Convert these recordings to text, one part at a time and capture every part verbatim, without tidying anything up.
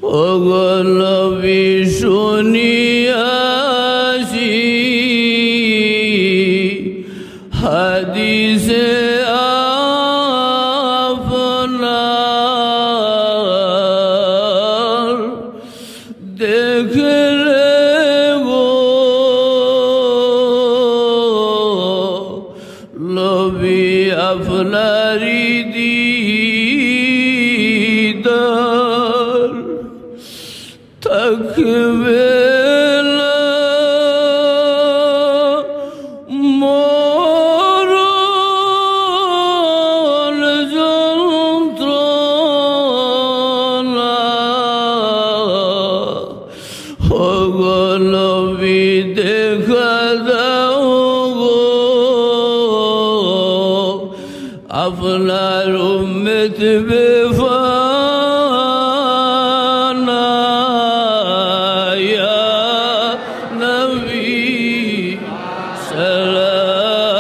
ওগো নবী, শুনিয়াছি হাদিসে আপনার, দেখলে গো নবী আপনারি দিদার, থাকবে না মরণ যন্ত্রণা। ওগো নবী, দেখা দাও গো আপনার উম্মত বেপানা। ইয়া নবী, সালামু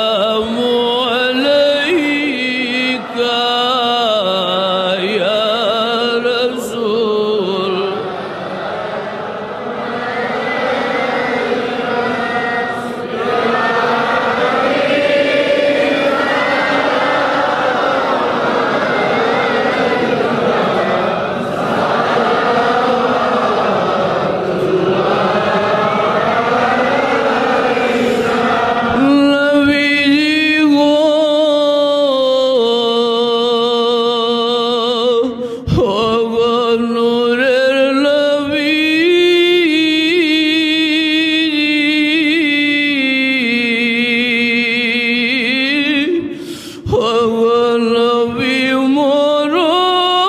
আলাইকা ইয়া রাসূল। নবীজি গো, ওগো নূরের নবী, ওগো নবী, মরণে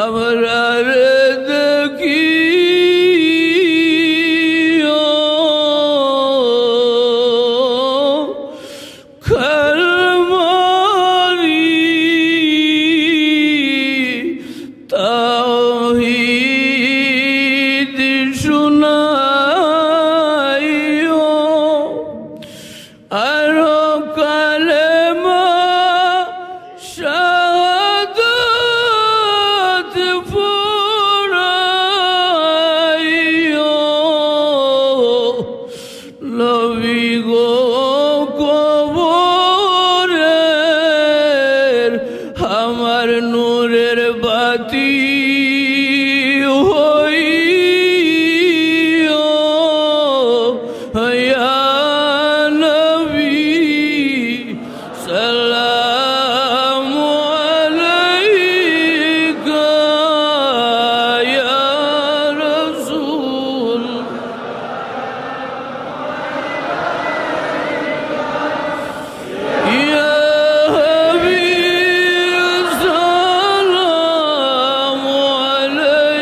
আমরারে দেখিও। কালমারি তাওহীদ শুনাইও, আর কালেমা শাহাদাত পড়াইও। নবী গো, কবরের আমার নূরের বাতি হইও, ইয়া নবী। السلام عليك يا رسول. يا حبيب، السلام عليك.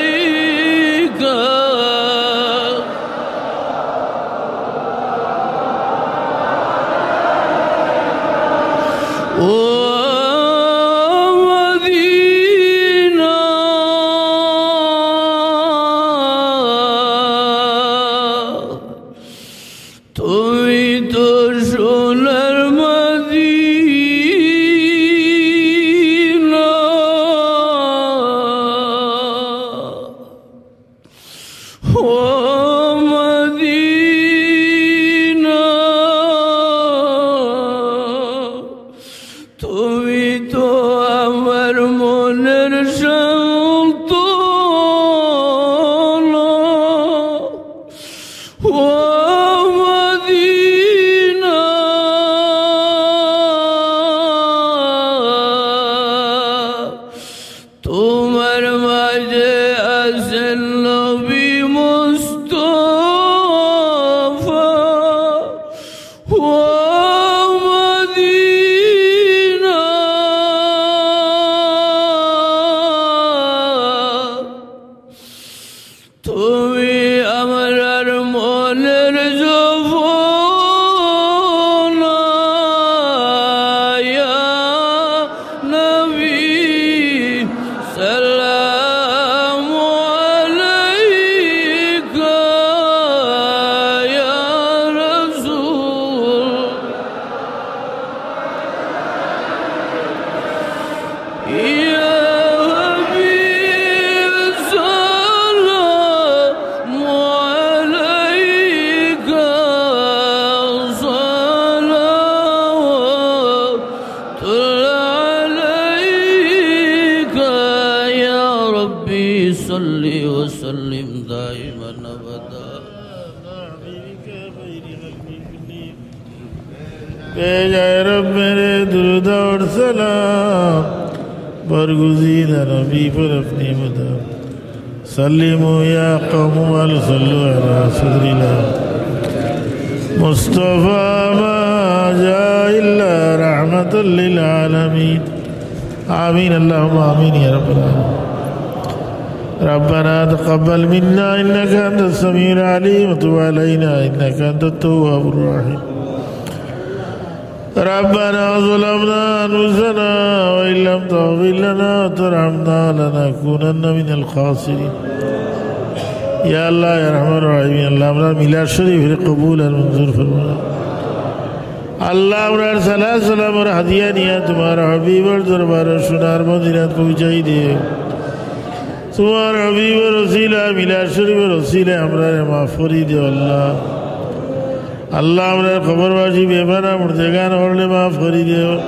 ও মদিনা, তুমি তো সোনার মদিনা। ও মদিনা, তুমি তো আমার মনের সান্ত্বনা। ও মদিনা, তোমার মাঝে আছেন নবী মুস্তফা। ও মদিনা, يا حبيب، سلام عليك، صلوات عليك، يا ربي صل وسلم دائما أبدا. پیش آئے رب میرے درود اور سلام، برگزیدہ نبی پر اپنی مدام۔ سلموا يا قوم ولا صلوا على رسول الله مصطفى ما جاء إلا رحمة للعالمين. آمين، اللهم آمين يا رب العالمين. ربنا تقبل منا إنك أنت السميع العليم وتب علينا إنك أنت التواب الرحيم. ربنا ظلمنا أنفسنا وإن لم تغفر لنا وترحمنا لنكونن من الخاسرين. ইয়া আল্লাহ, ইয়া রহমান রহিম, আল্লাহ, আমরার মিলাদ শরীফরে কবুল আর মঞ্জুর ফরমাও। আল্লাহ, আমরার সালাত সালামর হাদিয়া নিয়া তুমার হাবিবর দরবারো সোনার মদিনাত পৌঁছাই দেও। তুমার হাবিবর উসিলায়, মিলাদ শরীফর উসিলায় আমরারে মাফ করি দেও আল্লাহ। আল্লাহ, আমরার কবরবাসী বেপানা মুর্দেগান অকলরে মাফ করি দেও।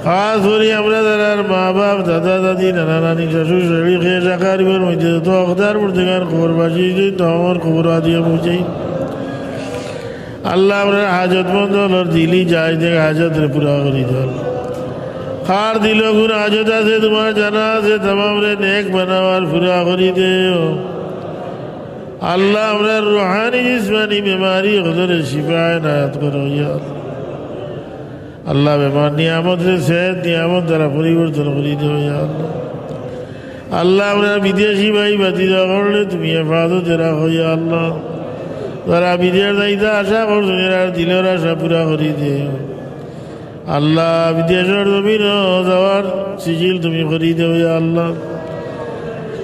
খাস করি আমরা যারার মা বাপ, দাদা দাদি, নানা নানি, শ্বশুর শাশুড়ি, খেশ আকরিবর মধ্যে যত হকদার মুর্দেগান কবরবাসী অইছইন, তামামর কবরো হাদিয়া পৌঁছাই। আল্লাহ, আমরার হাজতমন্দ অকলর দিলি জায়েজ হাজতরে পুরা করি দেও। কার দিলো কুন হাজত আছে তুমার জানা আছে, তামামরে নেক বানাও আর পুরা করি দেও। আল্লাহ, আমরার রুহানি জিসমানি বেমারি অকলরে শিফা এনায়েত করো ইয়া আল্লাহ। আল্লাহ, বেমার নিয়ামতরে সেহত নিয়ামত দ্বারা পরিবর্তন করি দেও ইয়া আল্লাহ। আল্লাহ, আমরার বিদেশি ভাই ভাতিজা অকলরে তুমি হেফাজতে রাখো ইয়া আল্লাহ। যারা বিদেশ যাইতা আশা করছইন, এরার দিলর আশা পুরা করি দেও। আল্লাহ, বিদেশর জমিনো যাওয়ার সিজিল তুমি করি দেও ইয়া আল্লাহ।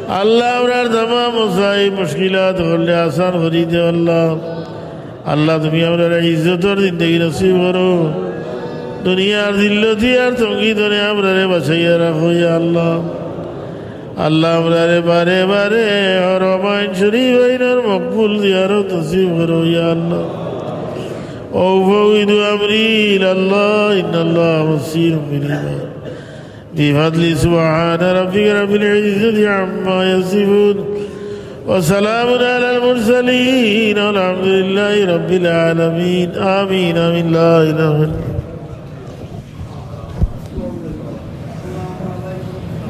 আল্লাহ, আমরার তামাম মুসাইব মুশকিলাত অকলরে আসান করি দেও আল্লাহ। আল্লাহ, তুমি আমরারে ইজ্জতর জিন্দেগি নসিব করো। দুনিয়ার জিল্লতি আর তঙ্গি থনে আমরারে বাঁচাইয়া রাখো ইয়া আল্লাহ। আল্লাহ, আমরারে বারে বারে হরমাইন শরীফাইনর মকবুল জিয়ারত নসিব করো ইয়া আল্লাহ। وأفوض أمري إلى الله إن الله بصير بالعباد. بفضل سبحان ربك رب العزة عما يصفون وسلام على المرسلين والحمد لله رب العالمين. آمين، آمين، لا إله إلا الله.